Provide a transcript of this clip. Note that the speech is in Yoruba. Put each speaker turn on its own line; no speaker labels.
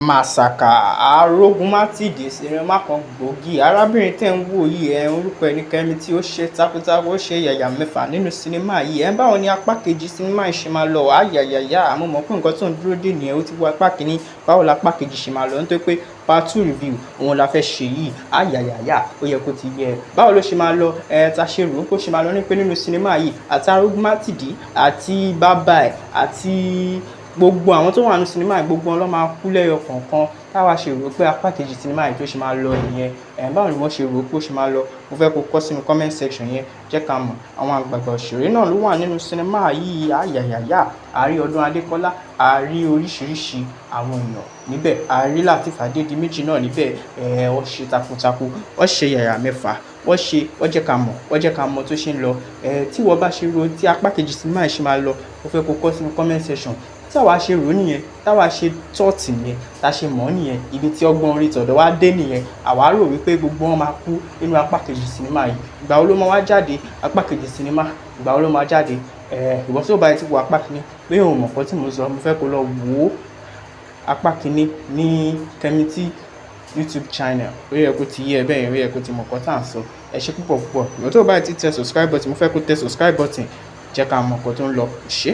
Màsàkà Arógunmátìdí, sinimá kan gbòógì. Arábìnrin tẹ́ ń wò yìí, ẹ̀ orúkọ ẹ̀ ní Kẹ́mi, tí ó ṣe takuntakun, ó ṣe yàyà mẹ́fà nínú sinimá yìí. Ẹ̀ báwo ni apá kejì sinimá yìí ṣe máa lọ? Àyàyàyà, mo mọ̀ pé nǹkan tó ń dúró dè nìyẹn. Ó ti wo apá kìíní, báwo la apá kejì ṣe máa lọ? Nítorí pé part two review òun la fẹ́ ṣe yìí. Àyàyàyà, ó yẹ kó ti yẹ. Báwo ló ṣe máa lọ? Ẹ ta ṣe rò ó kó ṣe máa lọ ní pé nínú sinimá yìí, àti Arógunmátìdí àti bàbá ẹ̀ àti gbogbo àwọn tó wà nínú sinimá yìí, gbogbo wọn ló máa kú lẹ́yọ kọ̀ọ̀kan. Táwa ṣe rò pé apá kejì sinimá yìí tó ṣe máa lọ nìyẹn. Ẹ̀ báwo ni wọ́n ṣe rò pé ó ṣe máa lọ? Mo fẹ́ kó kọ sínú comment section yẹn, jẹ́ ká mọ̀. Àwọn àgbààgbà òṣèré náà ló wà nínú sinimá yìí. Àyàyàyà, a rí Ọdún Adékọ́lá, a rí oríṣiríṣi àwọn èèyàn níbẹ̀, a rí Lateef Adédìméjì náà níbẹ̀. Ẹ̀ wọ́n ṣe takuntakun, wọ́n ṣe yàyà mẹ́fà, wọ́n ṣe, wọ́n jẹ́ ká mọ̀, wọ́n jẹ́ ká mọ̀ tó ṣe ń lọ. Ẹ̀ tí wọ́n bá ṣe rò tí apá kejì sinimá yìí ṣe máa lọ, mo fẹ́ kó kọ sínú comment section. Tí àwa ṣe rò nìyẹn, táwa ṣe tọ́ọ̀tì nìyẹn, tá ṣe mọ̀ nìyẹn, ibi tí ọgbọ́n orí tọ̀dọ̀ wá dé nìyẹn. Àwa rò wípé gbogbo wọn máa kú nínú apá kejì sinimá yìí. Ìgbà wo ló máa wá jáde apá kejì sinimá? Ìgbà wo ló máa jáde? Ẹ̀ ìwọ tí ó bá ti wo apá kìíní, pé o mọ̀ nǹkan tí mò ń sọ, mo fẹ́ kó lọ wò ó apá kìíní ní Kemity YouTube channel. Ó yẹ kó ti yé ẹ bẹ́ẹ̀ yẹn, ó yẹ kó ti mọ̀ nǹkan tí à ń sọ. Ẹ ṣé púpọ̀ púpọ̀. Ìwọ tí ó bá ti tẹ subscribe button, mo fẹ́ kó tẹ subscribe button, jẹ́ ká mọ̀ nǹkan tó ń lọ. Ṣé?